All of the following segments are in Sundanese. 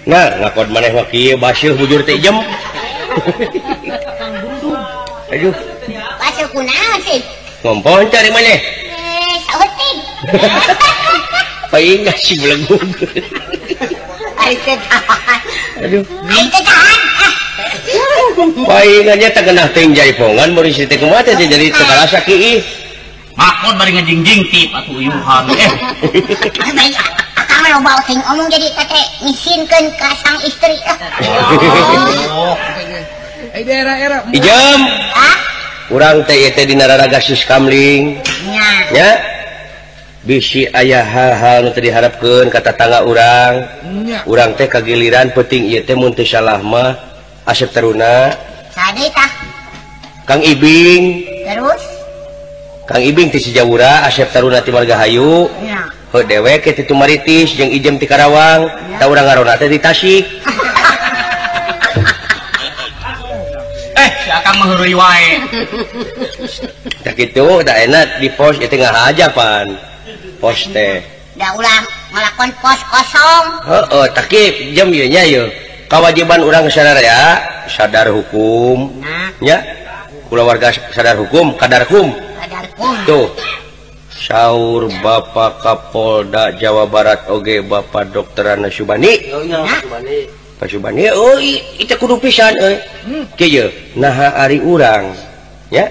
Nah, ngakod maneh mah kieu baseuh bujur teh jem. Aduh. Baseuh kunaon sih? Ngompon cari maneh. Eh, saeutik. Paing si belegug. Ai teh tahan. Aduh. Ai teh tahan. Paingannya teh genah teuing jaipongan mun si teh kumaha teh jadi teu karasa kiih. Makon bari ngajingjing tip atuh uyuhan eh. Akang loba teuing omong jadi teh misinkeun ka sang istri. Oh. Eh daerah-era. Ijem. Hah? Urang teh ieu teh dina raraga Siskamling. Nya. Nya. Bisi aya hal-hal nu teu diharapkeun ka tatangga urang. Urang teh kagiliran peuting ieu teh mun teu salah mah Asep Taruna. Sade tah? Kang Ibing. Terus? Kang Ibing ti Cijawura, Asep Taruna ti Margahayu. Nya. Heuh dewek ti Tumaritis jeung Ijem ti Karawang, ta urang ngarona teh di Tasik. Eh, si Akang mah heureuy wae. Tah kitu da enak di pos ieu teh ngahaja pan. Pos teh. Da ulah ngalakon pos kosong. Heeh, tah kieu jam ieu nya ieu. Kawajiban urang sadaya sadar hukum. Nya. Kulawarga sadar hukum, kadarkum. Kadarkum. Tuh. Saur Bapak Kapolda Jawa Barat oge Bapak Dr. Ana Subani. Pak Subani, oh itu kudu pisan euy. Kieu naha ari urang nya.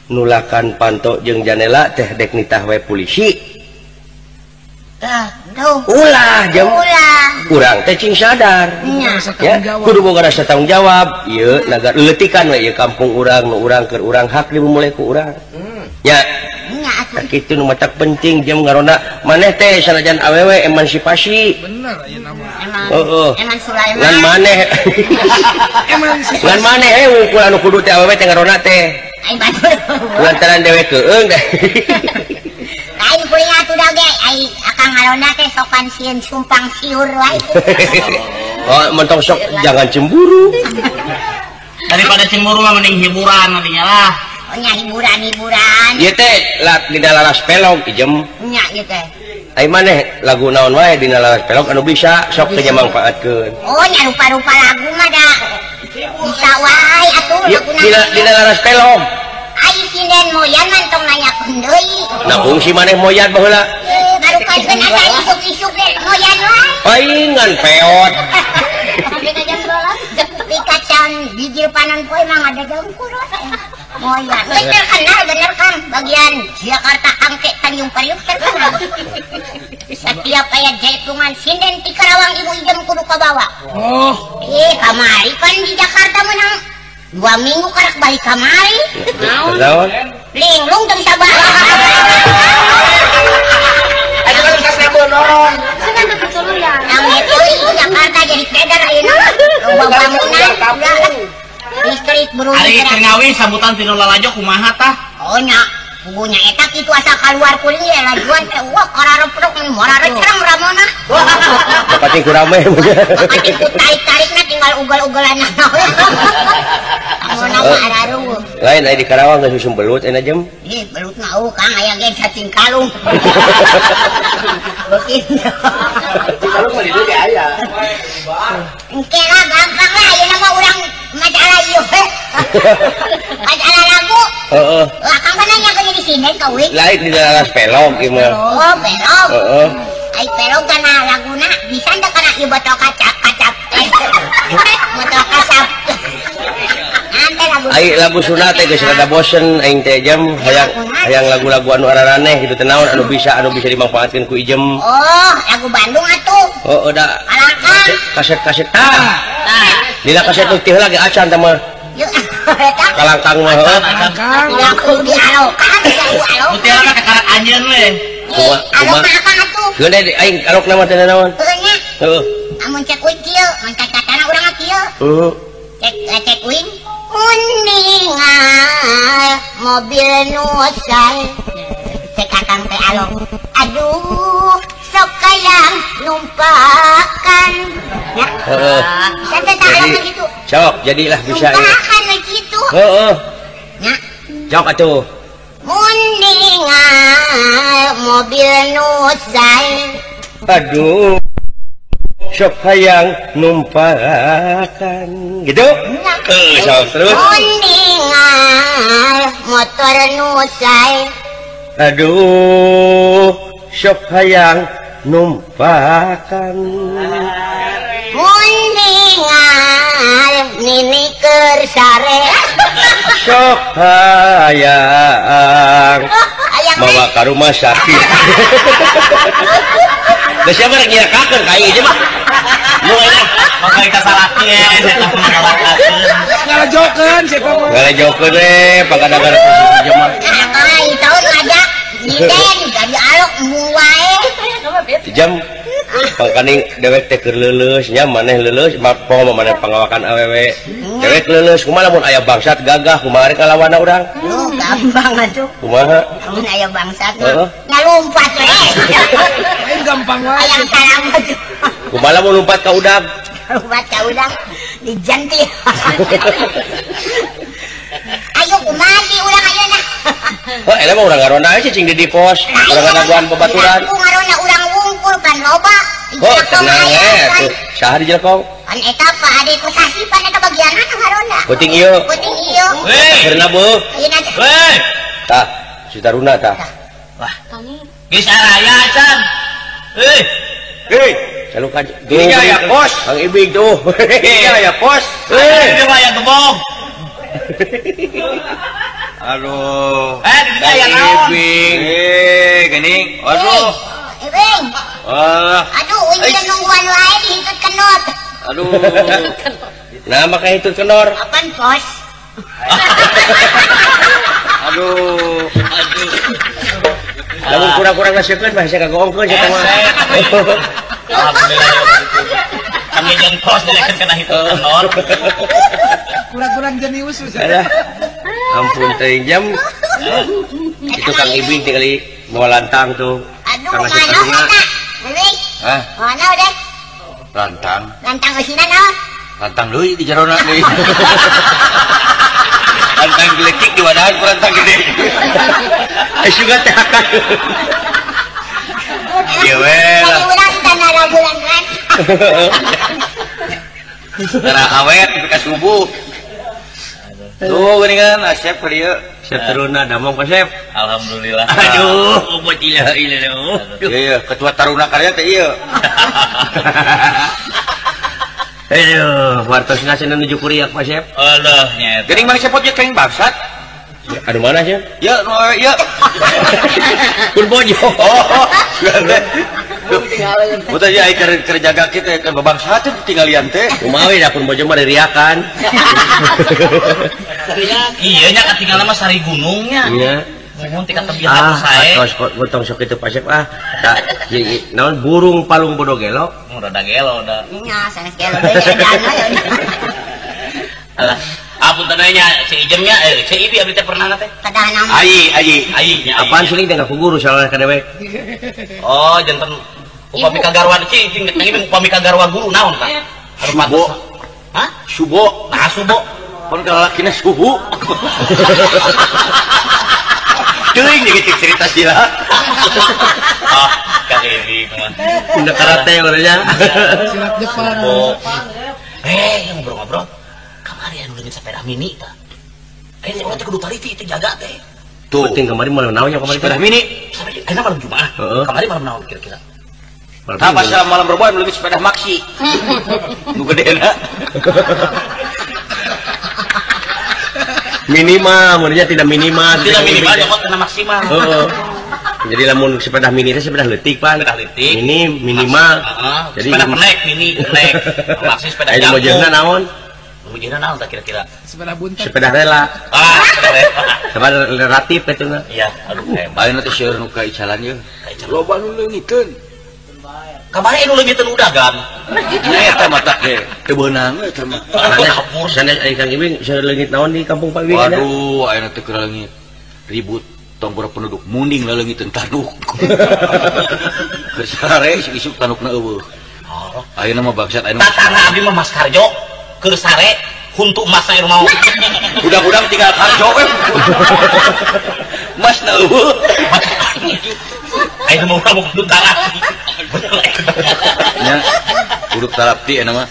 Nulakan panto jeung janela teh dek nitah we polisi. Tah, tuh. Ulah jeung ulah. Urang teh cing sadar. Nya. Ya, kudu boga rasa tanggung jawab. Ieu nagar leutikan we ieu kampung urang nu urang keur urang hak dimulai ku urang. Nya. Nya kitu nu matak penting jam ngarona maneh teh sanajan awewe emansipasi. Bener ayeuna mah. Heeh. Eman Sulaiman. Ngan maneh. Ngan maneh eh wungkul anu kudu teh awewe teh ngarona teh. Ai batur. Lantaran dewek keung teh. Lain kuring atuh da ge ai akang ngarona teh sopan sieun sumpang siur wae. Oh, mentong sok jangan cemburu. Daripada cemburu mah mending hiburan nantinya lah. Oh nya hiburan-hiburan. Ieu teh dina laras pelog ijem. Nya ieu teh. Ai maneh lagu naon wae dina laras pelog anu bisa sok teh nyamangfaatkeun. Oh nya rupa-rupa lagu mah da. Bisa wae atuh laguna. Dina laras pelog. Ai sinden moyan mah tong nanyakeun deui. Nah fungsi maneh moyan baheula. Baru kaikeun asa isuk-isuk ge moyan wae. Paingan peot. Di kacan bijil panan poe mah ada jengkur. Moyan. Geus terkenal bener Kang, bagian Jakarta Angke Tanjung Priuk terkenal. Setiap aya jaipungan sinden ti Karawang Ibu Ijem kudu kabawa. Oh. Eh, kamari pan di Jakarta menang 2 minggu karak balik kamari. Naon? Linglung teu bisa balik. Ayo kan kasih bonon. Nang itu Jakarta jadi pedar ayeuna. Loba bangunan. Listrik beruli. Ari keur ngawi sambutan tinu lalajo kumaha tah? Oh nya, pugunya eta kitu asa kaluar kuring ye lajuan teh wah karareprok morarecereng ramona. Bapati ku rame. Bapati ku tarik-tarikna tinggal ugal-ugalan. Ramona mah ararueuh. Lain aya di Karawang geus usum belut euna jem. Ih, belut mah eueuh Kang aya ge cacing kalung. Beuki. Cacing kalung mah di dieu ge aya. Engke lah gampang lah ayeuna mah urang masalah ieu. Masalah lagu. Heeh. Lah Kang mah nanya ke di sini ka we. Lain di laras pelog ieu mah. Oh, pelog. Heeh. Ai pelog kana laguna bisa teu kana ieu botol kaca kacap. Botol kacap. Ai lagu Sunda teh geus rada bosen aing teh jam hayang lagu-lagu anu araraneh kitu teh naon anu bisa dimangfaatkeun ku ijem. Oh, lagu Bandung atuh. Heeh da. Kaset-kaset tah. Dina kaset nu teh lagi acan teh mah. Kalangkang mah heuh. Kalangkang. Lagu di alokan, lagu alok. Nu teh mah kakarak anjeun we. Alok mah akang atuh. Geuning aing alokna mah teh naon? Heuh nya. Heuh. Amun cek uing kieu, mun cacatana urang kieu. Heuh. Cek uing uningal mobil nusal cek akang teh alok. Aduh, sok kayang numpakan. Ya. Heeh. Bisa teh alok gitu. Sok, jadilah bisa. Numpakan gitu. Heeh. Nya. Sok atuh. Uningal mobil nusal. Aduh. sok hayang numpakan gitu. Sok terus. Mundingal motor nu sae. Aduh sok hayang numpakan. Mundingal nini keur sare. Sok hayang mawa ka rumah sakit. Da siapa rek nyirakakeun ka ieu mah. Nu enak maka kita salaki eta mah ngalakakeun. Ngalajokeun siapa mah. Ngalajokeun we pangkadagan posisi mah. Ai taun ngajak nyiden jadi alok embung wae. Jam pangkaning dewek teh keur leuleus nya maneh leuleus pokona maneh pangawakan awewe. Dewek leuleus kumaha lamun aya bangsat gagah kumaha rek ngalawanna urang? Duh gampang atuh. Kumaha? Lamun aya bangsat mah ngalumpat we. Lain gampang wae. Hayang salamet. Kumaha lamun lumpat ka udag? Lumpat ka udag dijanti. Ayo kumaha di urang ayeuna? Heuh eta mah urang ngaronda aja cing di pos, urang ngadaguan babaturan. Ku ngaronda urang wungkul pan loba. Oh, tenang we atuh. Saha di jelekong? Pan eta Pak Ade Kusasi pan eta bagianna ngaronda. Penting ieu. Penting ieu. Hei. Beurna beuh. Hei. Tah, si Taruna tah. Wah. Geus araya can. Hei. Hei. Calukan. Dinya aya pos. Kang Ibing tuh. Dinya aya pos. Hei, dinya aya gebog. Aduh. Dinya aya naon? Ibing. Geuning. Aduh. Ibing. Aduh, uing teh nungguan wae dihitut kenot. Aduh. Nah, maka hitut kenor. Apaan pos? Aduh. Aduh. Lamun kurang-kurang ngasiekeun mah saya kagoongkeun sia mah. Alhamdulillah. Kami jeung pos dilekeun kana hitut kenor. Kurang-kurang jenius. Alah. Ampun teuing jam. Itu Kang Ibing tinggali bawa lantang tuh. Aduh, mana eta? Ibing. Hah? Mana udah? Lantang. Lantang eusina naon? Lantang deui di jarona deui. Lantang gelekik di wadahan ku lantang gede. Suga teh akan. Ieu we lah. Urang tanah bulan kan. Tara awet nepi ka subuh. Tuh geuningan Asep ka dieu. Sep Taruna damong Pak Sep. Alhamdulillah. Aduh, obat ilaha illallah. Iya, ketua Taruna Karya teh ieu. Aduh, wartosna cenah nuju kuriak Pak Sep. Aduh, nya eta. Geuning mang sepot ye keng bangsat. Aduh mana sih? Ya, nu awewe ieu. Pun bojo. Oh. Muta ieu ai keur jaga kieu teh keur babangsat teh tinggalian teh. Kumaha we da pun bojo mah diriakan. Iya nya katinggalan mah sari gunungnya. Iya. Mun tika tebihan sae. Ah, tos gotong sok kitu Pak Sep ah. Tah, naon burung palung bodo gelo? Rada gelo da. Nya sanes gelo deui aya ya. Alah, apunten nya si Ijem nya si Ibi abdi teh pernah teh. Kadahan mah. Ai, ai, ai nya. Apaan suling teh ku guru salah ka dewek. Oh, janten upami kagarwan cing cing upami kagarwa guru naon tah? Subo. Hah? Subo. Nah, subo. Pon kalalakina suhu. Teuing jeung cerita sila. Ah, Kang Ibi mah. Udah karate urangnya. Silat Jepang. Ngobrol-ngobrol. Kamari anu leungit sepeda mini tah. Urang teh kudu taliti teh jaga teh. Tuh. Penting kamari malam naon nya kamari sepeda mini. Ayeuna malam Jumat. Kamari malam naon kira-kira? Tah pas malam Rebo anu leungit sepeda maxi. Nu gedena. Minimal, maksudnya tidak minimal. Tidak minimal, nyokot kena maksimal. Jadi lamun sepeda mini itu sepeda leutik, Pak. Sepeda leutik. Mini minimal. Jadi sepeda penek mini penek. Maksi sepeda jangkung. Mujurna naon? Mujurna naon tah kira-kira? Sepeda buntet. Sepeda rela. Ah, sepeda rela. Sepeda relatif eta mah. Iya, aduh hebat. Ayeuna teh seueur nu ka icalan ye. Loba nu leungiteun. Kamari anu leungiteun udagan. Eta mah tah ge teu beunang eta mah. Sanes ari Kang Ibing seueur leungit naon di kampung Pak Ibing? Waduh, ayeuna teh keur leungit. Ribut tong boro penduduk munding laleungiteun tanduk. Keur sare isuk-isuk tandukna eueuh. Ayeuna mah bangsat ayeuna. Tatangga abdi mah Mas Karjo keur sare huntu emasna ieu mau. Udang-udang tinggal Karjo we. Masna eueuh. Ayeuna mah urang kudu tarah. Nya, Kudu tarapti eta mah.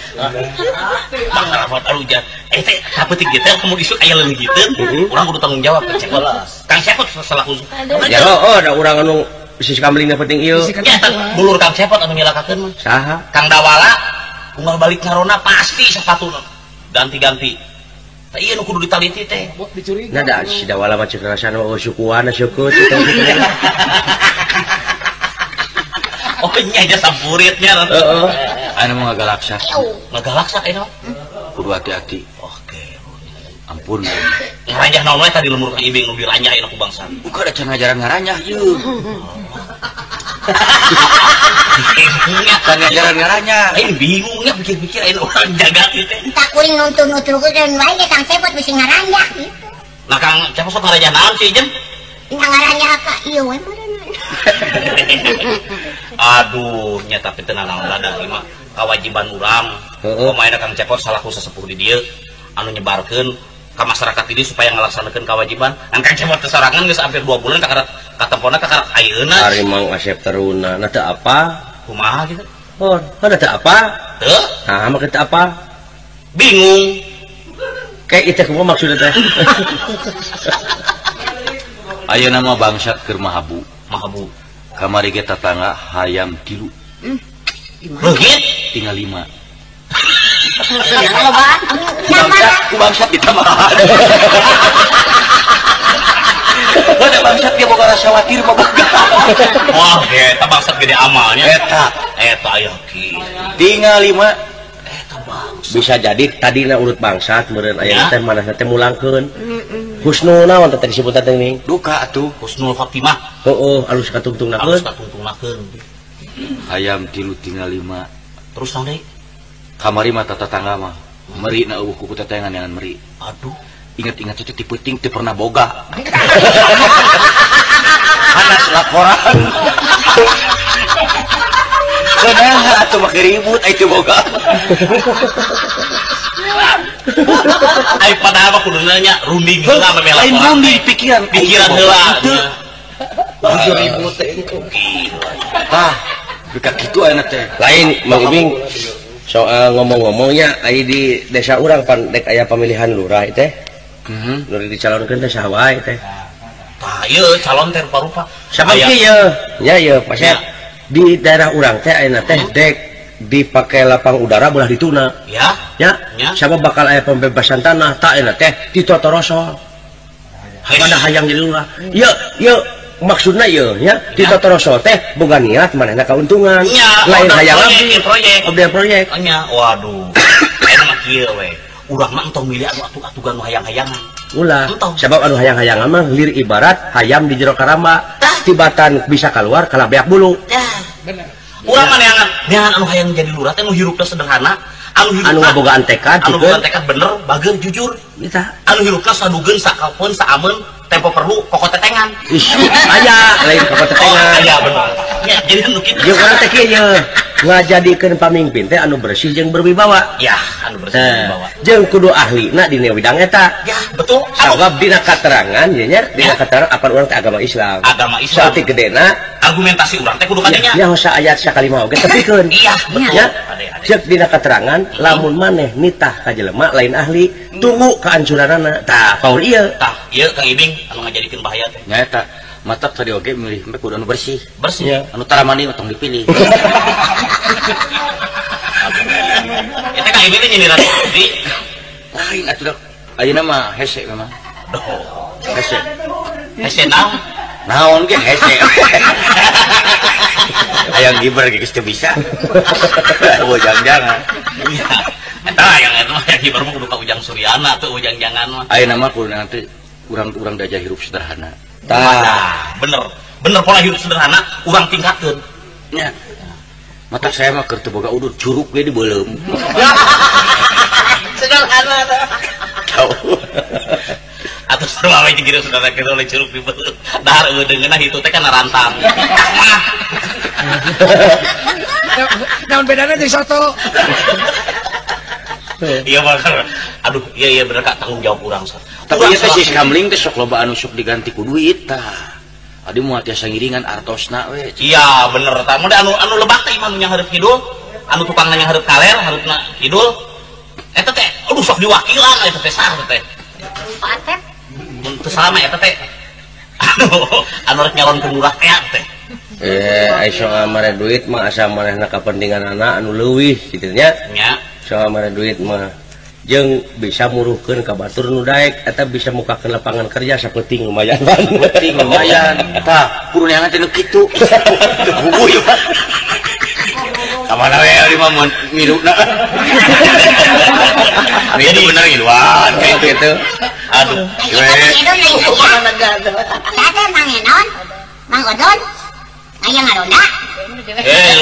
Masyarakat arujan. Eh teh sapetik gitu kamu isuk aya leungiteun, urang kudu tanggung jawab ka Cepot. Kang Cepot selaku. Ya oh da urang anu sis kamling penting ieu. Ya dulur Kang Cepot anu nyelakakeun mah. Saha? Kang Dawala unggal balik ngarona pasti sepatuna ganti-ganti. Tah ieu nu kudu ditaliti teh. Nah da si Dawala mah ceuk rasana eueuh sukuan syukur kitu. Oh nya aja sampuritnya. Heeh. Anu mah ngagalaksa. Ngagalaksa ayeuna. Kudu hati-hati. Oke. Ampun. Ngaranjah naon we tadi lemur Kang Ibing nu diranjah ayeuna ku bangsa. Bukan ada can ngajaran ngaranjah ieu. Can ngajaran ngaranjah. Aing bingungnya pikir-pikir ayeuna urang jaga ieu teh. Entah kuring nuntun-nuturkeun wae ge Kang Cepot bisi ngaranjah gitu. Nah Kang Cepot sok ngaranjah naon sih Jem? Nya ngaranjah ka ieu we meureun. Aduh, nya tapi teu nanaon ladang ieu mah kawajiban urang. Kumaha Kang Cepot salaku sesepuh di dieu anu nyebarkeun ka masyarakat ini supaya ngalaksanakeun kewajiban. Ngan Kang Cepot teh sorangan geus hampir 2 bulan kakarak katempona kakarak ayeuna. Ari Mang Asep teruna, na teu apa? Kumaha kitu? Oh, na teu apa? Teu. Nah, mah teu apa? Bingung. Kayak itu kumaha maksudna teh? Ayeuna mah bangsat keur mahabu. Mahabu. Kamari ge tatangga hayam 3. Leungit tinggal 5. Bangsat, ku bangsat ditambahan. Ada bangsat dia boga rasa khawatir mah boga. Wah, eta bangsat gede amalnya. Eta, eta aya kieu. Tinggal 5. Eta bangsat. Bisa jadi tadina urut bangsat meureun aya teh manehna teh mulangkeun. Husnul naon teh disebut teh ning? Duka atuh, husnul khotimah. Heeh, alus katungtungnakeun. Alus katungtungnakeun. Hayam 3 tinggal 5. Terus naon deui? Kamari mah tetangga mah meri na eueuh kuku tetengan jangan meri. Aduh, ingat-ingat teh ti peuting teu pernah boga. Hanas laporan. Kunaha atuh make ribut ai teu boga. Ai padahal mah kuduna nya runding heula mah laporan. Lain runding pikiran, pikiran heula. Teu ribut teh. Tah, bika kitu ayeuna teh. Lain Mang Ibing soal ngomong-ngomongnya ai di desa urang pan dek aya pemilihan lurah teh. Nu dicalonkeun teh saha wae teh. Tah ieu calon teh rupa-rupa. Sabab ieu nya ieu pasnya di daerah urang teh ayeuna teh dek dipake lapang udara belah dituna. Ya. Ya. Sabab bakal aya pembebasan tanah tak ayeuna teh ditotorosol. Mana hayang jadi lurah. Ieu ieu maksudna ieu nya ditotorosol teh boga niat manehna kauntungan. Lain hayang abdi proyek. Abdi proyek. Nya waduh. Ayeuna mah kieu we. Urang mah entong milih anu atuh-atugan nu hayang-hayangan. Ulah. Sabab anu hayang-hayangan mah lir ibarat hayam di jero karamba. Tibatan bisa keluar kalah beak bulu. Bener. Urang mah neangan anu hayang jadi lurah teh nu hirupna sederhana, anu hirupna anu ngabogaan tekad, anu ngabogaan tekad bener, bager, jujur. Eta. Anu hirupna sadugeun sakapeun saameun tempo perlu kokot tetengan. Ih, aya lain kokot tetengan. Oh, aya bener. Ya, jadi nu kitu. Jeung urang teh kieu ngajadikeun pamimpin teh anu bersih jeung berwibawa. Ya, anu bersih jeung berwibawa. Jeung kudu ahlina dina widang eta. Ya, betul. Sabab dina katerangan ye nya, dina katerangan apan urang teh agama Islam. Agama Islam. Saeutik gedena argumentasi urang teh kudu kadenya. Ya hosa ayat sakalima oge tepikeun. Iya, betul. Ya. Ceuk dina katerangan lamun maneh nitah ka jelema lain ahli, tunggu kehancuranana. Tah, paur ieu. Tah, ieu Kang Ibing anu ngajadikeun bahaya teh. Nya eta. Matak tadi oge milih mah kudu anu bersih. Bersih. Ya. Anu tara mandi tong dipilih. Eta Kang Ibing teh nyindiran di lain atuh. Ayeuna mah hese memang. Duh. Hese. Hese naon? Naon ge hese. Hayang giber ge geus teu bisa. Oh jangan-jangan. Eta hayang eta mah hayang giber mah kudu ka Ujang Suryana tuh Ujang jangan mah. Ayeuna mah kudu nanti urang-urang dajah hirup sederhana. Tah, bener. Bener pola hidup sederhana urang tingkatkeun. Nya. Mata saya mah keur teu boga udut curug ge dibeuleum. Sederhana teh. Tahu. Atau sarua we jeung saudara kitu oleh curug dibeuleum. Dahar eueuh deungeunna hitu teh kana rantang. Naon bedana jeung soto? Iya bener. Aduh, iya iya bener Kak, tanggung jawab urang. Tapi ieu teh si kamling teh sok loba anu sok diganti ku duit tah. Adi moal tiasa ngiringan artosna we. Iya bener tah. Mun anu anu lebak teh imah nu nyahareup kidul. Anu tukang nanya hareup kaler, hareupna kidul. Eta teh aduh sok diwakilan eta teh sah teh. Pak Atep. Mun teu salah mah eta teh. Anu rek nyalonkeun lurah teh teh. Ai soal mare duit mah asa manehna kapentingan anak anu leuwih kitu nya. Nya. Soal mare duit mah jeung bisa muruhkeun ka batur nu daek eta bisa mukakeun lapangan kerja sapenting lumayan. Penting lumayan. Tah, kudu neangan teh nu kitu. Teu puguh ieu mah. Ka mana we ari mah mun ngiluna. Jadi bener ngiluan gitu. Aduh. Tah Mang Enon, Mang Odon. Aya ngaronda. Eh,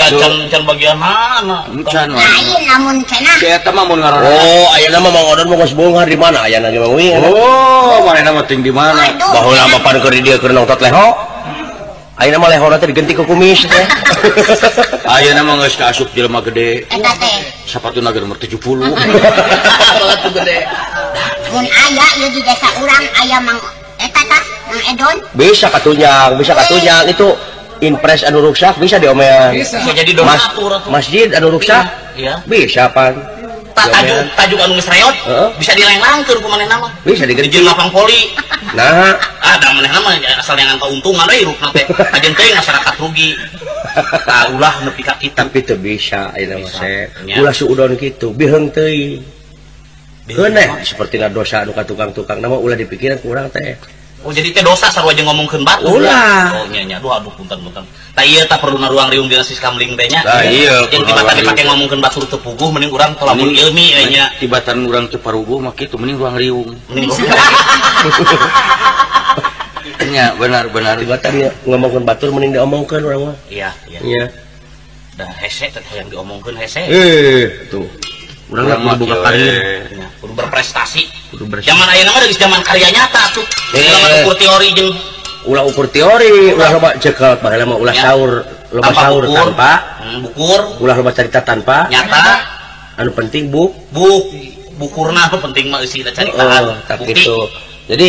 can bagian mana? Can. Lain lamun cenah. Si eta mah mun ngaronda. Oh, ayeuna mah Mang Odon mah geus beunghar di mana ayana ge Mang Wing. Oh, manehna mah ting di mana? Baheula mah pan keur di dieu keur nongtot leho. Ayeuna mah lehona teh digenti ku kumis teh. Ayeuna mah geus kaasup jelema gede. Eta teh. Sapatuna ge nomor 70. Banget gede. Mun aya ieu di desa urang aya Mang eta tah, Mang Edon. Bisa katunyang itu impres anu ruksak bisa diomean. Bisa jadi donatur atuh. Masjid anu ruksak? Iya. Bisa pan. Tajuk anu geus reot bisa dilenglangkeun ku manehna mah. Bisa diganti jeung lapang poli. Nah, da manehna mah asal neangan kauntungan we hirupna teh. Kajen teh masyarakat rugi. Tah ulah nepi ka kitu. Tapi teu bisa ayeuna mah se. Ulah suudon kitu, biheung teuing. Heuh sapertina dosa anu ka tukang-tukang na mah ulah dipikiran ku urang teh. Oh jadi teh dosa sarua jeung ngomongkeun batur. Ulah. Oh nya nya aduh punten-punten. Tah ieu tah perlu ruang riung dina siskamling teh nya. Tah ieu jeung tibatan dipake ngomongkeun batur teu puguh mending urang tolamun ilmi we nya. Tibatan urang teu paruguh mah kitu mending ruang riung. Mending. Nya benar-benar tibatan ngomongkeun batur mending diomongkeun urang mah. Iya, iya. Iya. Dah hese teh yang diomongkeun hese. Tuh. Urang mah kudu boga karir, kudu berprestasi. Zaman ayeuna mah geus zaman karya nyata tuh. Ulah ukur teori jeung ulah ukur teori, ulah loba cekel baheula mah ulah saur, loba saur tanpa bukur, ulah loba carita tanpa nyata. Anu penting bukurna anu penting mah eusina caritaan. Bukti. Gitu. Jadi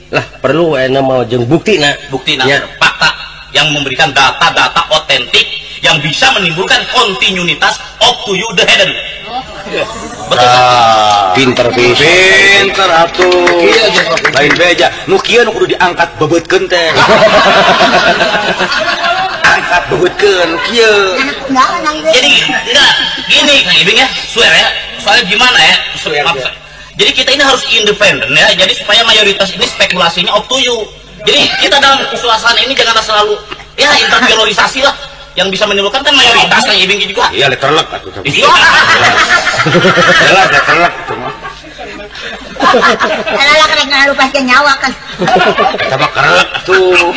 lah perlu ayeuna mah jeung buktina, buktina, fakta yang memberikan data-data otentik yang bisa menimbulkan kontinuitas up to you the heaven. Betul. Pinter pisan. Pinter atuh. Lain beja. Nu kieu nu kudu diangkat bebeutkeun teh. Angkat bebeutkeun kieu. Jadi enggak gini Kang Ibing ya, swear ya. Soalnya gimana ya? Maaf. Jadi kita ini harus independen ya. Jadi supaya mayoritas ini spekulasinya up to you. Jadi kita dalam suasana ini jangan selalu ya interviewerisasi lah. Yang bisa menimbulkan kan mayoritas Kang Ibing juga. Iya, letterlek atuh. Iya. Jelas letterlek itu mah. Alah rek ngalupaskeun nyawa kan. Eta mah kerelek atuh.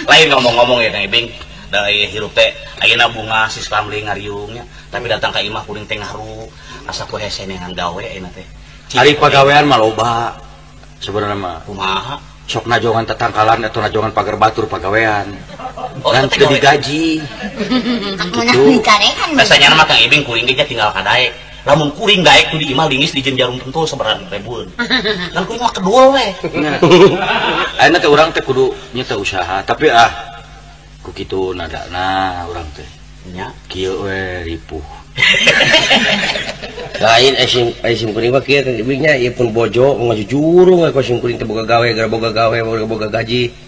Lain ngomong-ngomong ya Kang Ibing, da hirup teh ayeuna bunga siskamling ngariungnya, tapi datang ka imah kuring teh ngaru, asa ku hese neangan gawe ayeuna teh. Ari pagawean mah loba sebenarnya mah. Kumaha? Sok najongan tetangkalan atau najongan pagar batur pagawean. Dan teu digaji. Gitu. Biasanya mah Kang Ibing kuring ge tinggal ka daek. Lamun kuring daek tuh di imah lingis di jarum tentul sabaraha ribueun. Kan kuring mah kedua we. Ayeuna teh urang teh kudu nya teh usaha, tapi ah ku kitu nadana urang teh. Nya kieu we ripuh. Lain sim kuring mah kieu Kang Ibing nya ieu pun bojo ngajujurung we ka sim kuring teh boga gawe, gara boga gawe, boga gaji.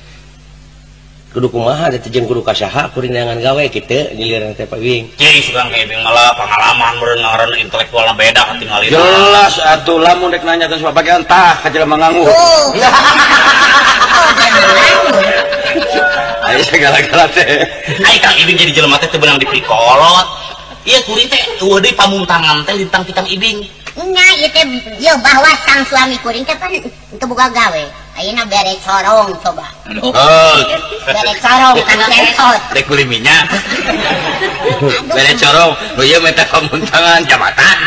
Kudu kumaha teh jeung kudu ka saha kuring neangan gawe kitu giliran teh Pak Ibing. Cing sugan Kang Ibing malah pengalaman meureun ngaran intelektualna beda katingalina. Jelas atuh lamun rek nanyakeun soal bagian tah ka jelema nganggur. Aya segala-gala teh. Ai Kang Ibing jadi jelema teh teu beunang dipikolot. Iya kuring teh eueuh deui pamuntangan teh lintang ti Kang Ibing. Nya ieu teh ieu bahwa sang suami kuring teh pan teu boga gawe. Ayeuna bere corong coba. Oh, bere corong Kang Cepot. Rek beli minyak. Bere corong, nu ieu minta pamuntangan jabatan.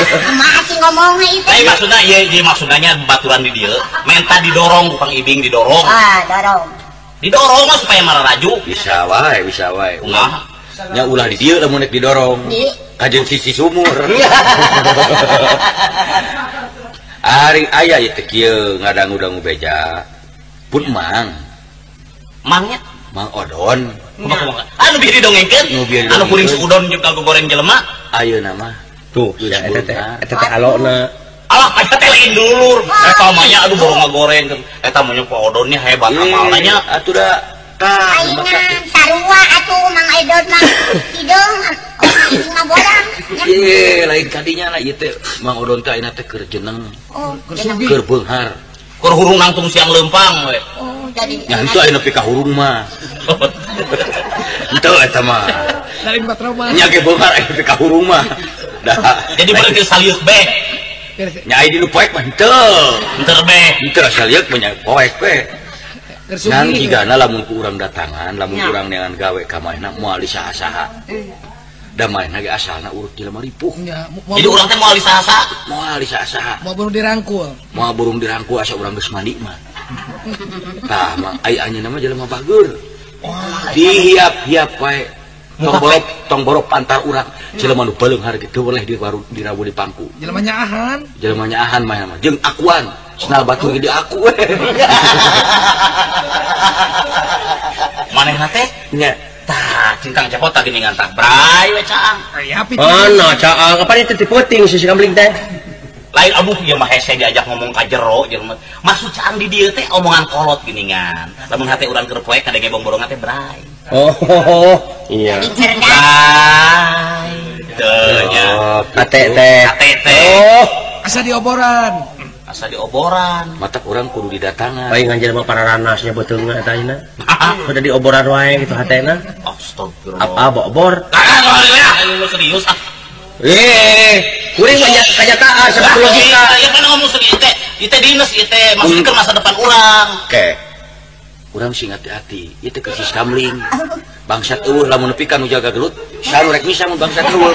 Kumaha sih ngomongna ieu teh? Lain maksudna ieu maksudna nya baturan di dieu, menta didorong ku Kang Ibing didorong. Ah, dorong. Didorong mah supaya mararaju. Bisa wae, bisa wae. Kumaha? Nya ulah di dieu lamun rek didorong. Kajeun sisi sumur. Ari aya ieu teh kieu ngadangu-dangu beja. Pun mang. Mangnya? Mang Odon. Kumaha? Anu bieu didongengkeun. Anu kuring suudon jeung kagoreng jelema. Ayeuna mah. Tuh, ya eta teh eta teh alona. Alah, aya teh lain dulur. Eta mah nya aduh baru ngagoreng. Eta mah nya Pak Odonnya hebat amalna nya. Atuh da tah ayeuna sarua atuh Mang Edon mah hideung oh mah borang. Ye, lain kadinya lah ieu teh Mang Odon teh ayeuna teh keur jeneng. Keur beunghar. Keur hurung nangtung siang leumpang we. Oh, jadi nya henteu ayeuna nepi ka hurung mah. Henteu eta mah. Lain patroma. Nya ge beunghar ayeuna nepi ka hurung mah. Dah. Jadi berarti salieuk be. Nya ai di nu poek mah henteu. Henteu be. Henteu salieuk mah nya poek we. Ngan jigana lamun ku urang datangan, lamun urang neangan gawe ka manehna moal disaha-saha. Da manehna ge asalna urut jelema ripuh. Jadi urang teh moal disaha-saha, moal disaha-saha. Moal burung dirangkul. Moal burung dirangkul asa urang geus mandi mah. Tah mah ai anjeunna mah jelema bageur. Dihiap-hiap wae. Tong borok pantar urang jelema nu baleunghar kitu boleh dirawu di pangku. Jelema nyaahan. Jelema nyaahan mah jeung akuan. Senal batur ge aku we. Manehna teh nya tah cingkang cepot tah geuningan tah bray we caang. Oh no caang apa itu ti peuting si kamling teh. Lain aduh ieu mah hese diajak ngomong ka jero jelema. Maksud caang di dieu teh omongan kolot geuningan. Lamun hate urang keur poek kadenge bong-borongan teh bray. Oh iya. Bray. Teu nya. Hate teh. Hate teh. Oh, asa dioboran. Asa dioboran. Matak urang kudu didatangan. Paling ngan jelema pararanasnya beuteungna eta ayeuna. Udah dioboran wae gitu hatena. Astagfirullah. Apa bobor? Ah, lu serius ah. Kuring banyak kenyataan seperti logika. Ya kan ngomong serius teh. Ieu teh dinas ieu teh maksudnya ke masa depan urang. Oke. Urang sing hati-hati, ieu teh krisis kamling. Bangsat eueuh lamun nepi ka nu jaga gelut, saru rek misa mun bangsat eueuh.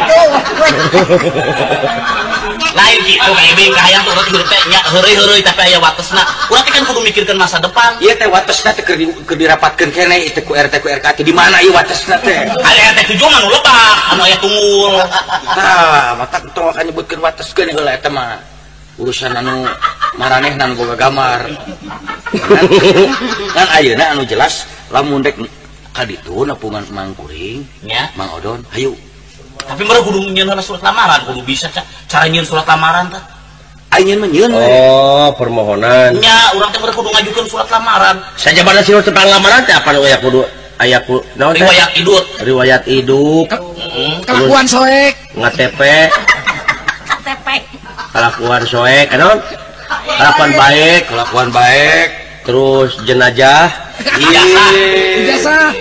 Lain kitu ka ibing kahayang tuh urang hirup teh nya heureuy-heureuy tapi aya watesna. Urang teh kan kudu mikirkeun masa depan. Ieu teh watesna teh keur dirapatkeun keneh ieu teh ku RT ku RK teh di mana ieu watesna teh? Aya RT 7 mah nu lebak, anu aya tunggul. Tah, matak tong akan nyebutkeun wates keun heula eta mah. Urusan anu maranehna anu boga gambar. Kan ayeuna anu jelas lamun rek ka ditu nepungan Mang Kuring, nya Mang Odon, hayu. Tapi mereka kudu nyieun surat lamaran, kudu bisa cara nyieun surat lamaran teh. Ai nyieun mah nyieun. Oh, permohonan. Nya, urang teh mereka kudu ngajukeun surat lamaran. Sajabana surat lamaran teh apa nu aya kudu aya ku naon teh? Riwayat hidup. Riwayat hidup. Kelakuan soek. KTP. KTP. Kelakuan soek, naon? Kelakuan baik, kelakuan baik, terus jenazah. Iya. Ijazah.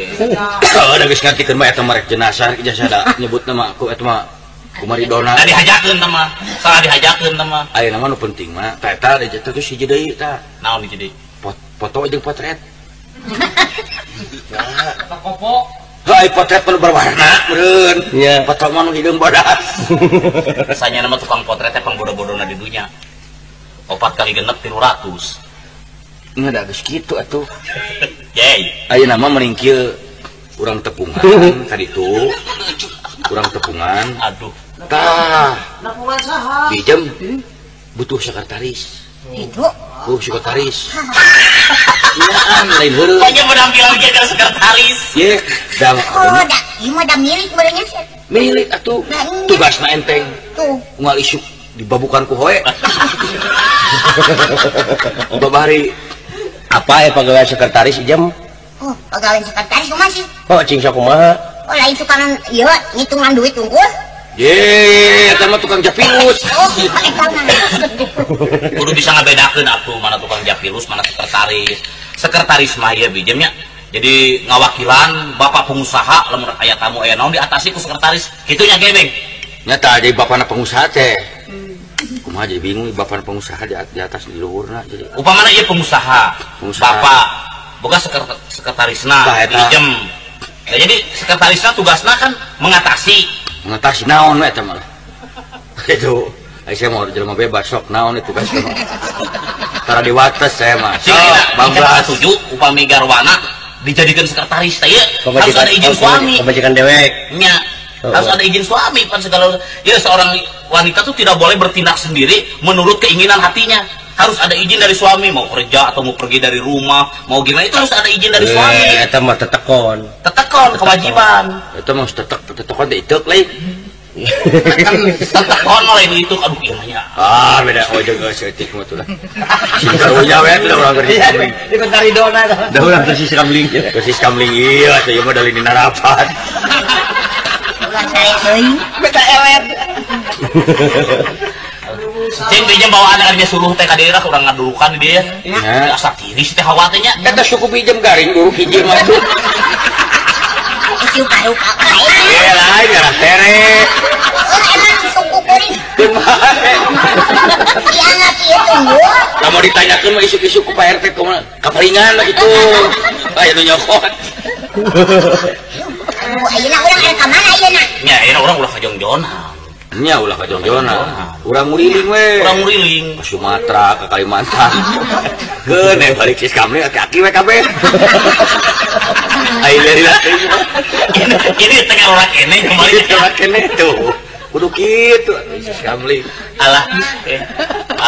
Oh, da geus ngartikeun mah eta mah rek jenazah ijazah da nyebutna mah aku eta mah kumaridona. Da dihajakeun teh mah. Salah dihajakeun teh mah. Ayeuna mah nu penting mah tah eta ijazah terus hiji deui tah. Naon hiji deui? Foto jeung potret. Kopo. Heuh, potret mah berwarna meureun. Nya. Foto mah nu hideung bodas. Sanyana mah tukang potret teh pangbodo-bodona di dunya. 4 kali genep 300. Nya da geus kitu atuh. Yey. Ayeuna mah mending kieu urang tepungan ka ditu. Urang tepungan. Aduh. Tah. Nepungan saha? Bijem butuh sekretaris. Itu. Oh, sekretaris. Nyaan lain heureuy. Banyak penampilan ge kana sekretaris. Ye, da. Oh, da ieu mah da milik meureunnya. Milik atuh. Tugasna enteng. Tuh. Unggal isuk dibabukan ku hoe. Babari apa ya pegawai sekretaris ijem? Oh, pegawai sekretaris kumaha sih? Oh, cing sok kumaha? Oh, lain tukang ieu ngitungan duit unggul. Ye, eta mah tukang japilus. Oh, eta mah. Kudu bisa ngabedakeun atuh mana tukang japilus, mana sekretaris. Sekretaris mah ieu bijemnya. Jadi ngawakilan bapak pengusaha lamun aya tamu aya naon diatasi ku sekretaris. Kitu nya gebeng. Nya tah jadi bapana pengusaha teh. Kumaha jadi bingung bapana pengusaha di atas di luhurna jadi. Upamana ieu pengusaha, bapak boga sekretarisna dijem. Nah, jadi sekretarisna tugasna kan mengatasi. Mengatasi naon we eta mah. Itu ai saya mau jelema bebas sok naon itu tugasna mah. Tara diwates saya mah. Sok bangga setuju upami garwana dijadikan sekretaris teh ieu harus ada izin suami. Pamajikan dewek. Nya. Harus ada izin suami kan segala. Ya seorang wanita tuh tidak boleh bertindak sendiri menurut keinginan hatinya. Harus ada izin dari suami, mau kerja atau mau pergi dari rumah, mau gimana itu harus ada izin dari suami. Eta mah tetekon. Tetekon kewajiban. Eta mah tetekon teh iteuk lain. Tetekon lain itu aduh ieu mah nya. Ah beda oh jeung saeutik mah tuh lah. Karunya we tuh urang kerja. Di kontari dona. Da urang teh si kamling. Persis kamling ieu atuh ieu mah da lini narapat. Ulah sare deui. Beta elet. Cing bijam bawa anak dia suruh teh ka daerah urang ngadurukan di dia. Ya. Asa tiris teh hawa teh nya. Eta suku bijam garing duruk hiji mah tuh. Ieu paruka wae. Eh lain ngarah tere. Emang suku kuring. Kumaha? Ieu kieu tunggu. Lamun ditanyakeun mah isuk-isuk ku Pak RT kumaha? Kaparingan lah kitu. Aya nu nyokot. Aduh, ayeuna urang rek ka mana ayeuna? Nya ayeuna urang ulah ka Jongjona. Nya ulah ka Jongjona. Urang nguriling we. Urang nguriling ke Sumatera, ke Kalimantan. Keun balik sis kamling aki-aki we kabeh. Ayo dari lagi. Ini tengah orang kene kembali orang kene tuh. Kudu kitu sis kamling. Alah.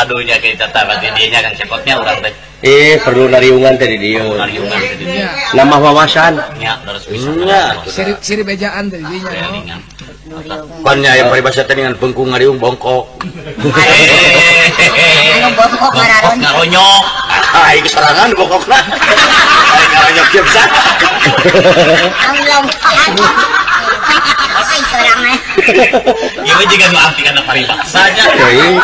Aduh nya kita tamat di dieu nya Kang Cepotnya urang teh. Perlu nariungan teh di dieu. Nariungan teh di dieu. Nambah wawasan. Nya terus bisa. Sirip bejaan teh di dieu nya. Pan nya aya paribasa teh dengan bengkung ngariung bongkok. Anu bongkok ngaronyok. Ah, ieu sorangan bongkokna. Ai ngaronyok kieu bisa. Amlong. Ai sorangan. Ieu juga nu arti kana paribasa nya. Teuing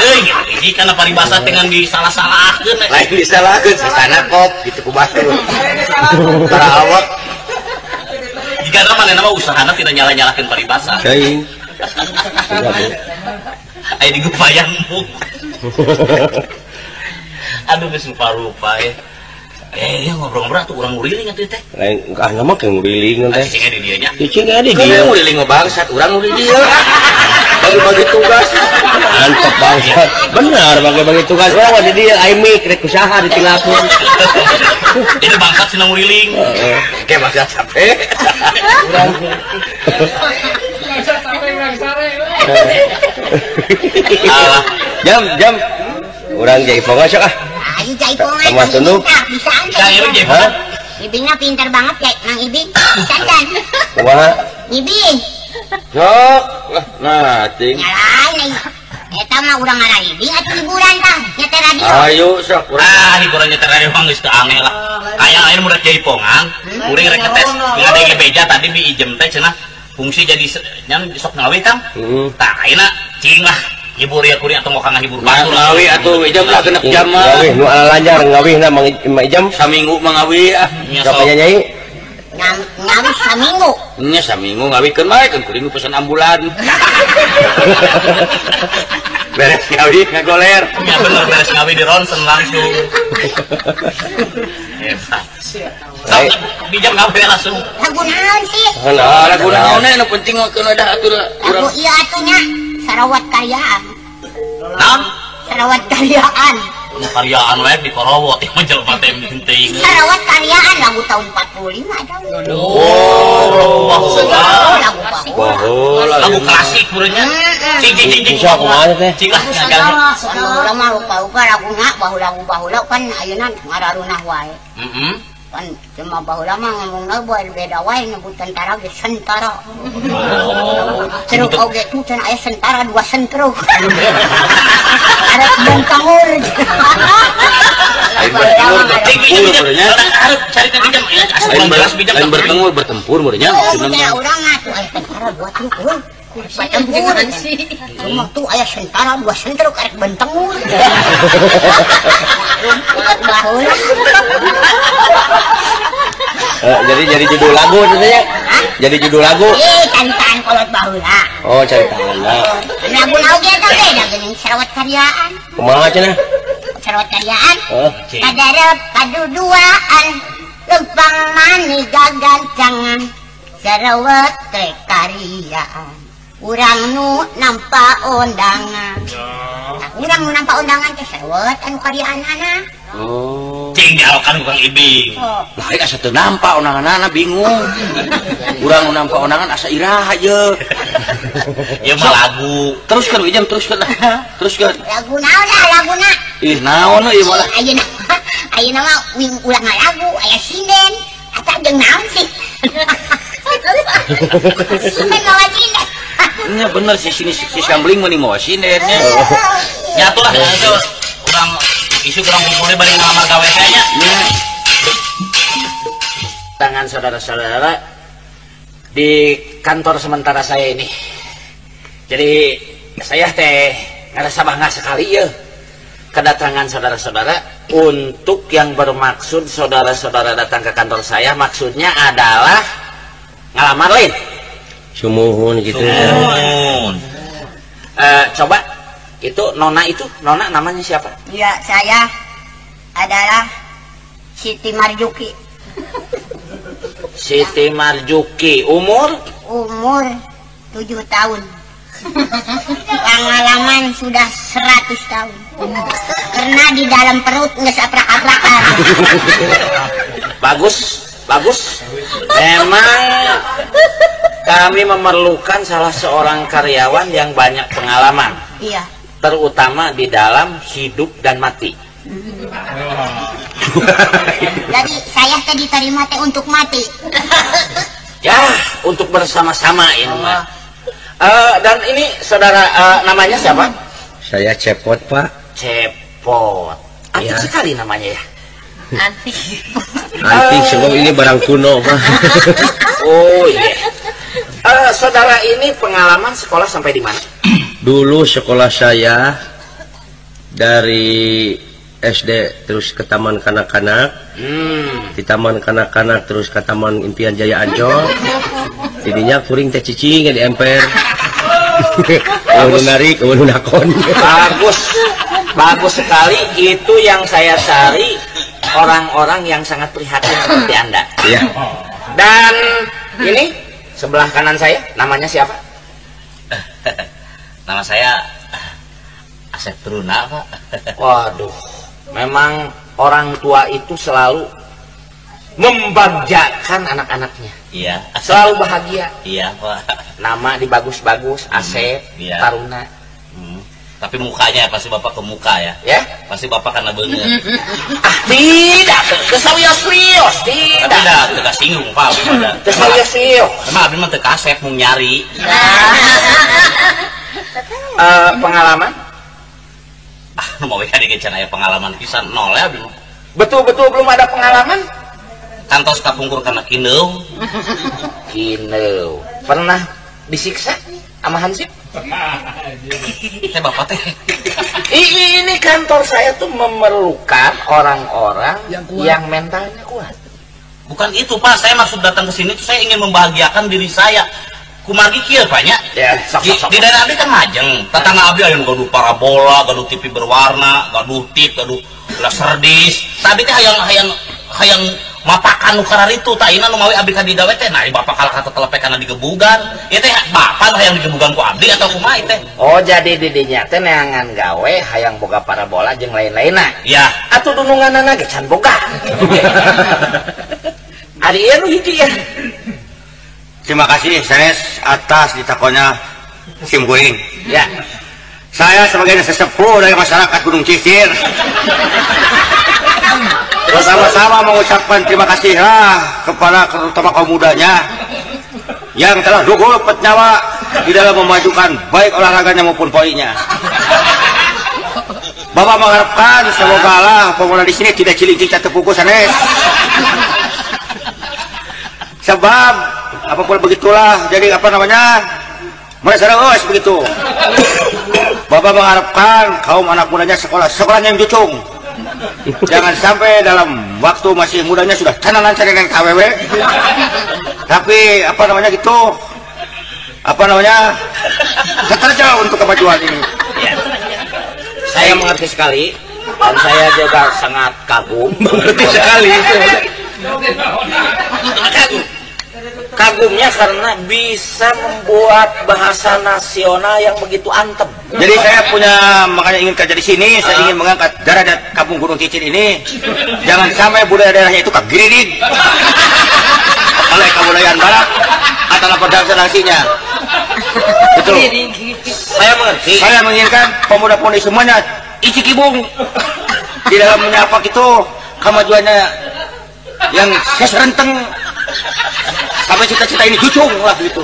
hiji kana paribasa dengan disalah-salahkeun. Lain disalahkeun sasana kop kitu ku batur. Tara awak. Jika manehna mah usahana tidak nyalah-nyalahkeun paribasa. Teuing. Aya digupayan muk. Aduh geus rupa-rupa ya. Ngobrol-ngobrol atuh urang nguriling atuh teh. Lain ah mah ke nguriling teh. Cicing di dieu nya. Cicing di dieu. Nguriling mah bangsat, urang nguriling dieu. Bagi-bagi tugas. Mantap bangsat. Benar bagi-bagi tugas urang mah di dieu aing mik rek usaha ditinggalkeun. Jadi bangsat cenah nguriling. Heeh. Ke bangsat capek. Urang. Bangsat capek urang sare. Alah, jam urang jaipongan sok ah. Ayo jaipongan. Tambah tunduk. Bisa anja. Bisa. Ibingnya pintar banget ya, Mang Ibing. Bisa kan? Kumaha? Ibing. Sok. Lah, nah ting. Nyalain. Eta mah urang ngararibing atuh hiburan tah, nyetel radio. Ayo sok urang. Ah, hiburan nyetel radio mah geus teu aneh lah. Aya lain mudah jaipongan, kuring rek ngetes. Ngadenge beja tadi bi ijem teh cenah fungsi jadi nyan sok ngawi Kang. Tah ayeuna cing lah. Hibur ya kuring atau mau kang ngahibur batur ngawi atuh ijam lah genep jam mah. Ngawih nu lancar ngawihna Mang Ijam saminggu mah ngawi ah. Sok nyai. Ngawi saminggu. Nya saminggu ngawikeun bae kan kuring pesan ambulan. Beres ngawi ngagoler. Ya bener beres ngawi di ronsen langsung. Hebat. Sok bijam ngawi langsung. Lagu naon sih? Lah lagu naon nu penting mah keun ada atuh urang. Lagu ieu atuh nya. Sarawat karyaan. Naon? Sarawat karyaan. Karyaan wae di Korowot ieu mah jelema teh teuing. Sarawat karyaan lagu tahun 45 tahun. Oh, lagu baheula. Lagu klasik meureunnya. Cing cing cing cing. Sok kumaha teh? Cing lah ngagal. Baheula mah rupa-rupa laguna baheula lagu baheula kan ayeuna ngararunah wae. Heeh. Kan cuma baheula mah ngomongna bae beda wae nyebut tentara ge sentara. Truk oge tuh cenah aya sentara dua sentruk. Arek bengkangur. Lain bertenggur bertempur meureunnya. Cari teh bijam Lain bertenggur bertempur meureunnya. Maksudna urang mah tuh aya tentara dua truk euy. Bertempur. Cuma tuh aya sentara dua sentruk arek bentengur. Baheula. Jadi judul lagu tentunya. Jadi judul lagu. Caritaan kolot baheula. Oh, caritaan. Lagu oge teh beda geuning Sarawat karyaan. Kumaha cenah? Sarawat karyaan. Kadarep kaduduaan lempang mani gagancangan Sarawat teh karyaan. Urang nu nampa undangan. Urang nu nampa undangan teh Sarawat anu karyaanana. Oh. Cing dialokan ku Kang Ibing. Lah asa teu nampak onanganana bingung. Urang nu nampak onangan asa iraha ye. Ieu mah lagu. Teruskeun Ijam, teruskeun lah. Teruskeun. Lagu naon lah laguna? Ih naon ieu mah. Ayeuna ayeuna mah wing ulah ngalagu aya sinden. Ata jeung naon sih? Sinden mawa sinden. Nya bener sih sini si Sambling mah mawa sinden nya. Ya atulah itu urang isu kurang kumpulnya balik ngalamar gawe teh nya. Tangan saudara-saudara di kantor sementara saya ini. Jadi saya teh ngerasa bangga sekali ya kedatangan saudara-saudara. Untuk yang bermaksud saudara-saudara datang ke kantor saya maksudnya adalah ngalamar lain. Sumuhun gitu. Sumuhun. Coba itu nona namanya siapa? Ya, saya adalah Siti Marjuki. Siti Marjuki, umur? Umur 7 tahun. Pengalaman sudah 100 tahun. Karena di dalam perut nggak saprak-aprakan. Bagus, bagus. Memang kami memerlukan salah seorang karyawan yang banyak pengalaman. Iya. Terutama di dalam hidup dan mati. Jadi saya tadi diterima teh untuk mati. Ya, untuk bersama-sama ini mah. Dan ini saudara namanya siapa? Saya Cepot, Pak. Cepot. Antik ya. Sekali namanya ya. Antik. Antik sebab ini barang kuno, Pak. Oh iya. Saudara ini pengalaman sekolah sampai di mana? Dulu sekolah saya dari SD terus ke Taman Kanak-kanak. Di Taman Kanak-kanak terus ke Taman Impian Jaya Ancol. Jadinya kuring teh cicing di emper. Eueuh narik, eueuh nakon. Bagus. Bagus sekali, itu yang saya cari, orang-orang yang sangat prihatin seperti Anda. Iya. Dan ini sebelah kanan saya namanya siapa? Nama saya Asep Truna, Pak. Waduh, memang orang tua itu selalu membanggakan anak-anaknya. Iya. Selalu bahagia. Iya, Pak. Nama dibagus-bagus, Asep, iya. Taruna. Tapi mukanya pasti Bapak ke muka ya. Ya? Pasti Bapak karena beungeut. Ah, tidak, keserius-serius, tidak. Tapi dah teu kasinggung, Pak. Keserius-serius. Emang abdi mah teu kasep mung nyari. Pengalaman? Ah, nu mawe ka dieu can aya pengalaman pisan nol ya abdi mah. Betul-betul belum ada pengalaman? Kantos kapungkur kana kineuh. Kineuh. Pernah disiksa sama hansip? Teh bapak teh. Ini kantor saya tuh memerlukan orang-orang yang mentalnya kuat. Bukan itu, Pak. Saya maksud datang ke sini tuh saya ingin membahagiakan diri saya. Kumargi kieu, Pak nya. Ya, sok, sok, sok. Di daerah abdi kan majeng. Tetangga abdi aya nu gaduh parabola, gaduh TV berwarna, gaduh tip, gaduh laserdisc. Tapi teh hayang mapakan nu kararitu tah ayeuna nu mawi abdi ka digawe teh nah bapak kalah kata telepek kana digebugan. Ieu teh bapak hayang digebugan ku abdi atau kumaha ieu teh? Oh, jadi di dinya teh neangan gawe hayang boga parabola jeung lain-lainna. Iya. Atuh dununganana ge can boga. Ari ieu nu hiji ya. Terima kasih sanes atas ditakonya sim kuring. Ya. Saya sebagai sesepuh dari masyarakat Gunung Cicir bersama-sama mengucapkan terima kasih lah kepada terutama kaum mudanya yang telah dukung nyawa di dalam memajukan baik olahraganya maupun poinnya. Bapak mengharapkan semoga lah pemuda di sini tidak ciling-ciling terpukul sanes. Sebab apapun begitulah, jadi apa namanya merasa serius begitu. Bapak mengharapkan kaum anak mudanya sekolahnya yang jucung. Jangan sampai dalam waktu masih mudanya sudah canalan dengan KWW. Tapi apa namanya gitu, apa namanya terjauh untuk kemajuan ini. Ya. Saya mengerti sekali dan saya juga sangat kagum. Mengerti sekali. Kagum. Kagumnya karena bisa membuat bahasa nasional yang begitu antem. Jadi saya punya, makanya ingin kerja di sini, saya ingin mengangkat derajat Kampung Gunung Cicin ini. Jangan sampai budaya daerahnya itu kagiridik oleh kebudayaan barat atau lapor nasinya. Betul. Saya mengerti. Saya menginginkan pemuda-pemudi semuanya icikibung di dalam menyapak itu kemajuannya yang seserenteng sampai cita-cita ini cucung lah gitu.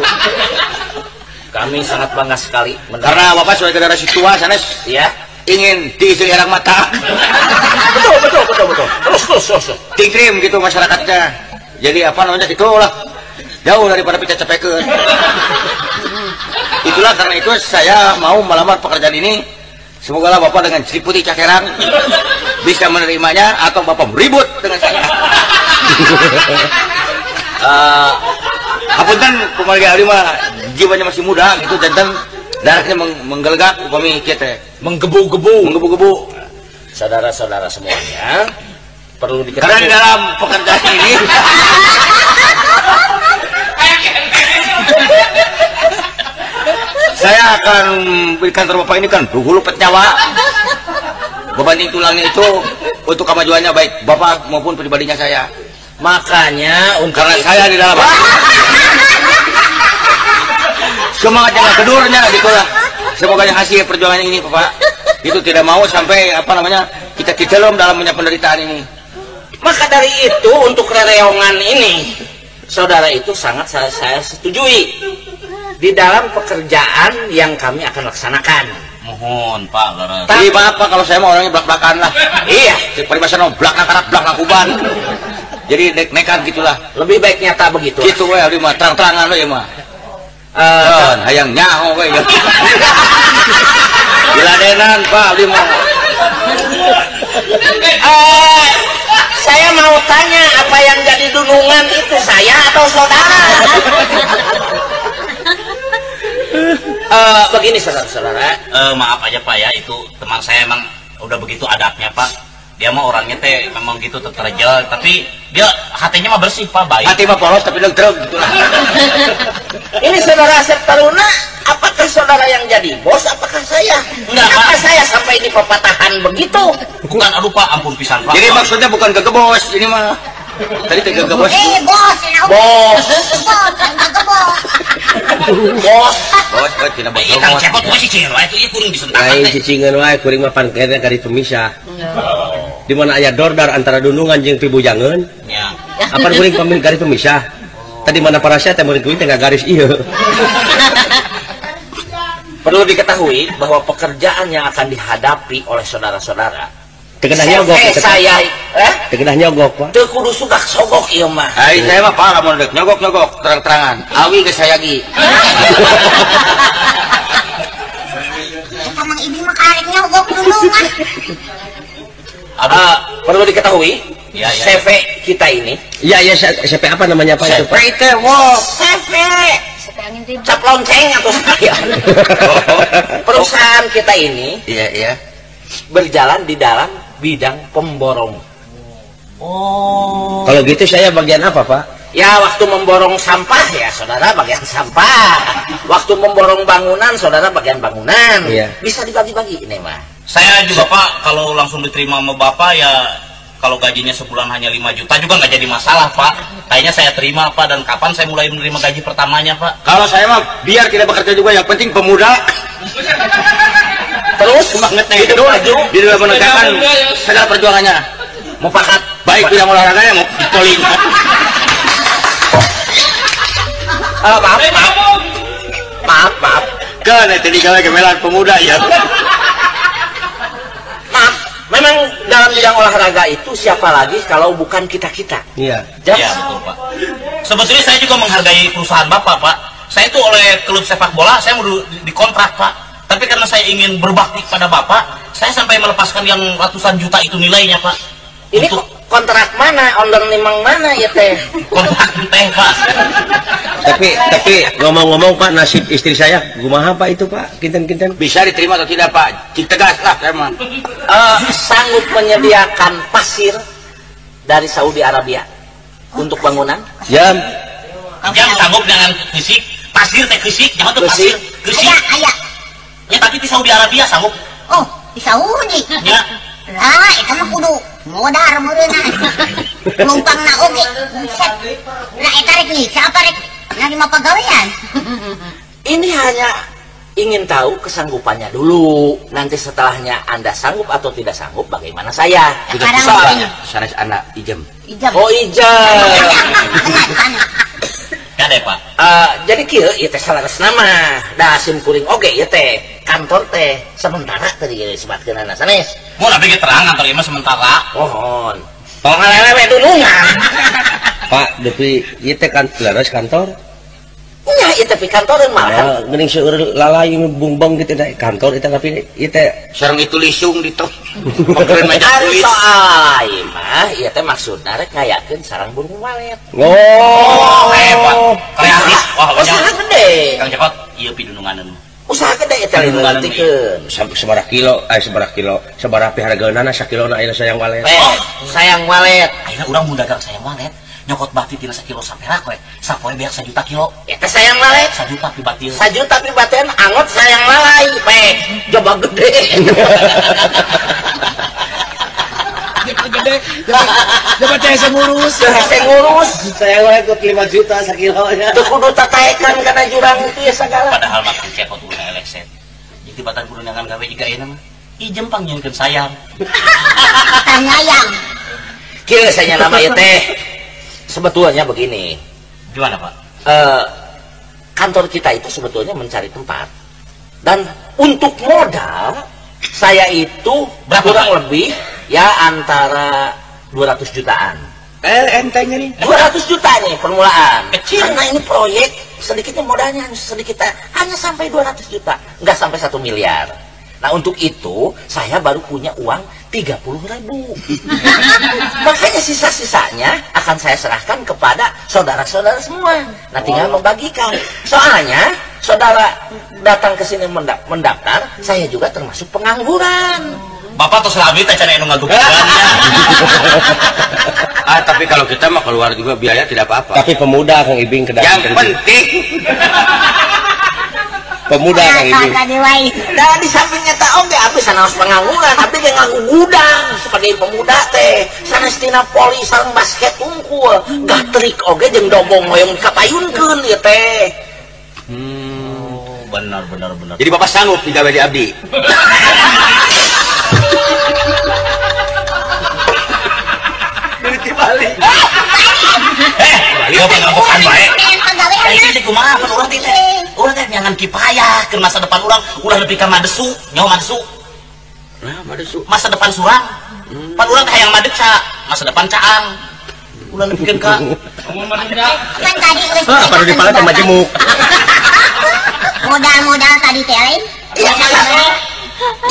Kami sangat bangga sekali karena Bapak sebagai generasi tua sana ya ingin diisi erang mata. Betul. Terus. Tingkrim gitu masyarakatnya. Jadi apa namanya itulah jauh daripada pecah cepekeun. Itulah karena itu saya mau melamar pekerjaan ini. Semoga lah Bapak dengan Sri Putih Cakerang bisa menerimanya atau Bapak ribut dengan saya. Apunten kumargi abdi mah jiwanya masih muda gitu janten darahnya menggelegak upami kieu teh menggebu-gebu. Menggebu-gebu. Saudara-saudara semuanya perlu diketahui karena di dalam pekerjaan ini saya akan di kantor Bapak ini kan hulu nyawa berbanding tulangnya itu untuk kemajuannya baik Bapak maupun pribadinya saya. Makanya untuk karena saya di dalam semangat jangan kedurnya gitu lah. Semoga yang hasil perjuangan ini Bapak itu tidak mau sampai apa namanya kita dicelum dalam punya penderitaan ini. Maka dari itu untuk rereongan ini saudara itu sangat saya setujui di dalam pekerjaan yang kami akan laksanakan. Mohon Pak Laras. Tapi Bapak kalau saya mau orangnya belak-belakan lah. Iya. Peribahasa no blak karak blak kuban. Jadi nek-nekan gitulah. Lebih baik nyata begitu. Gitu we abdi mah terang-terangan we mah. Hayang nyaho we. Diladenan Pak abdi mah. Saya mau tanya apa yang jadi dunungan itu saya atau saudara? Begini saudara-saudara. Maaf aja Pak ya, itu teman saya emang udah begitu adabnya Pak. Dia mah orangnya teh memang gitu terjel, tapi dia hatinya mah bersih Pak, baik. Hati mah polos tapi deg-deg gitu lah. Ini saudara Asep Taruna, apakah saudara yang jadi bos, apakah saya? Enggak, Apa Pak. Saya sampai di pepatahan begitu? Bukan, aduh Pak, ampun pisan Pak. Jadi maksudnya bukan kegebos, ini mah. Tadi teh kegebos. Bos, bos. Bos, bos. Bos, bos, tina bos. Ieu Kang Cepot mah cicing wae tuh ieu kuring disentak. Lain cicingeun wae kuring mah pan kene ka ditu misah. Di mana aya dordar antara dunungan jeung pibujangeun. Nya. Apa kuring pamil garis pemisah? Tadi mana parasya teh mun kuring teh garis ieu. Perlu diketahui bahwa pekerjaan yang akan dihadapi oleh saudara-saudara Tegenah nyogok saya, tegenah nyogok Pak. Teu kudu sugak sogok ieu mah. Ai saya mah Pak lamun deuk nyogok-nyogok terang-terangan. Awi geus sayagi. Eta mang ibi mah karek nyogok dulungan. Perlu diketahui, ya, ya. CV kita ini. Iya, ya, CV apa namanya Pak itu, Pak? CV itu, wow, CV. Cap lonceng atau sekalian. Perusahaan kita ini, iya, iya, berjalan di dalam bidang pemborong. Oh. Kalau gitu saya bagian apa, Pak? Ya, waktu memborong sampah ya, saudara bagian sampah. Waktu memborong bangunan, saudara bagian bangunan. Iya. Bisa dibagi-bagi ini mah. Saya juga Pak, kalau langsung diterima sama Bapak ya, kalau gajinya sebulan hanya 5 juta juga nggak jadi masalah Pak. Kayaknya saya terima Pak, dan kapan saya mulai menerima gaji pertamanya Pak? Kalau saya mah biar tidak bekerja juga, yang penting pemuda terus semangatnya itu maju di dalam menegakkan segala perjuangannya. Mufakat baik bidang olahraganya mau politik. Maaf. Kan tadi gawe kemelan pemuda ya. Maaf, memang dalam bidang olahraga itu siapa lagi kalau bukan kita-kita. Iya. Iya, betul Pak. Sebetulnya saya juga menghargai perusahaan Bapak, Pak. Saya itu oleh klub sepak bola saya mau dikontrak, Pak. Tapi karena saya ingin berbakti kepada Bapak, saya sampai melepaskan yang ratusan juta itu nilainya, Pak. Ini untuk kontrak mana, ondang nimang mana ya teh? Kontrak teh, Pak. Tapi ngomong-ngomong Pak, nasib istri saya kumaha Pak itu Pak? Kinten-kinten bisa diterima atau tidak Pak? Tegas lah saya mah. Sanggup menyediakan pasir dari Saudi Arabia untuk bangunan? Ya. Ijam sanggup dengan keusik, pasir teh keusik, jangan tuh pasir, keusik. Aya. Ya tapi di Saudi Arabia sanggup. Oh, di Saudi. Ya. Lah, eta mah kudu modar meureunna. Numpangna oge. Buset. Lah eta rek nyiksa apa rek narima pagawean? Ini hanya ingin tahu kesanggupannya dulu. Nanti setelahnya Anda sanggup atau tidak sanggup, bagaimana saya? Sekarang sanes anak Ijem. Ijem. Oh, Ijem. Ya deh, Pak. Jadi kieu ieu teh saleresna mah. Da sim kuring oge ieu teh kantor teh sementara tadi ge disebatkeunana sanes. Mun abdi ge terang kantor ieu mah sementara. Mohon. Tong ngalelewe dunungan. Pak, deui ieu teh kan leres kantor. Nya ieu teh kantoreun malah. Geuning seueur lalai bungbeng gitu teh kantor eta tapi ieu teh sareng itu lisung di tong. Pangkeun meja tulis. Soal ieu mah ieu teh maksudna rek ngayakeun sarang burung walet. Oh, hebat. Kreatif. Wah, usaha gede. Kang Cepot, ieu pidununganeun. Usaha gede eta leuntikeun. Sabaraha kilo, sabaraha kilo, sabaraha pihargeunana sakilona ayeuna sayang walet. Oh, sayang walet. Ayeuna urang mun dagang sayang walet. Nyokot bati tina sakilo saperak we, sapoe beak 1 juta kilo. Eta sayang lalai. 1 juta pibatil. 1 juta pibatean angot sayang lalai, pek. Coba gede. Coba gede. Coba teh ngurus. Teh ngurus. Sayang wae kut 5 juta sakilonya. Teu kudu tataekan kana jurang itu ya sagala. Padahal mah cepot ulah elekset. Jeung tibatan kudu neangan gawe jiga ayeuna mah. Ijem pangnyieunkeun sayang. Tanyayang. Kieu saya nama ieu teh. Sebetulnya begini. Gimana, Pak? Kantor kita itu sebetulnya mencari tempat. Dan untuk modal, saya itu berapa, kurang Pak? Lebih ya antara 200 jutaan. Entengnya nih. 200 juta nih permulaan. Kecil. Karena ini proyek sedikitnya modalnya hanya sedikit, hanya sampai 200 juta, nggak sampai 1 miliar. Nah untuk itu saya baru punya uang 30.000. Makanya sisa-sisanya akan saya serahkan kepada saudara-saudara semua. Nah tinggal membagikan. Soalnya saudara datang ke sini mendaftar, saya juga termasuk pengangguran. Bapak tuh selami teh cara anu ngaguguran. Ah tapi kalau kita mah keluar juga biaya tidak apa-apa. Tapi pemuda Kang Ibing kedah. Yang penting pemuda Kang Ibing. Nah di sampingnya tak oge abdi sanes pengangguran, abdi ge nganggo gudang sebagai pemuda teh. Sanes tina poli sareng basket unggul, gatrik oge jeung dobong hoyong kapayunkeun ieu teh. Benar. Jadi Bapak sanggup digawe di abdi. Balik. Balik pangabokan bae. Ini teh kumaha pan urang teh. Urang teh nyangan kipayah ke masa depan urang, ulah nepi ka madesu, nyaho madesu. Nah, madesu. Masa depan surang. Pan urang teh hayang madeca, masa depan caang. Ulah nepikeun ka kan tadi geus apa nu dipala teh majemuk. Modal-modal tadi teh lain. Iya,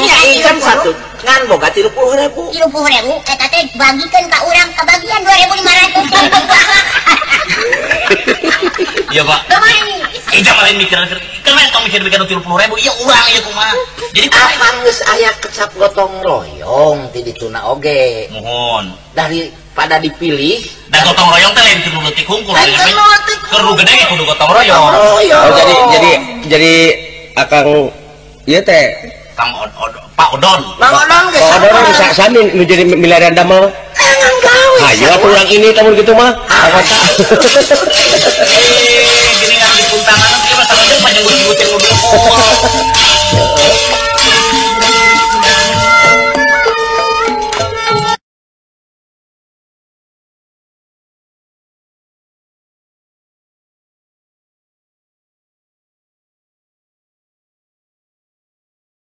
iya ikan satu ngan boga 30.000. 30.000 eta teh bagikeun ka urang kabagian 2.500. Iya, Pak. Ijam lain mikir kan tong mikir-mikir 30.000 ieu urang ieu kumaha. Jadi apan geus aya kecap gotong royong ti dituna oge. Mohon. Daripada dipilih dan gotong royong teh lain kudu leutik hungkul. Keur nu gede kudu gotong royong. Oh, jadi akang ieu teh Kang Pak Odon. Mang Odon geus. Pak Odon bisa sami nu jadi miliaran damel. Ngan gawe. Hayu atuh urang ini tamun kitu mah. Gini ngan dipuntangan ieu mah sareng panjang guting mobil.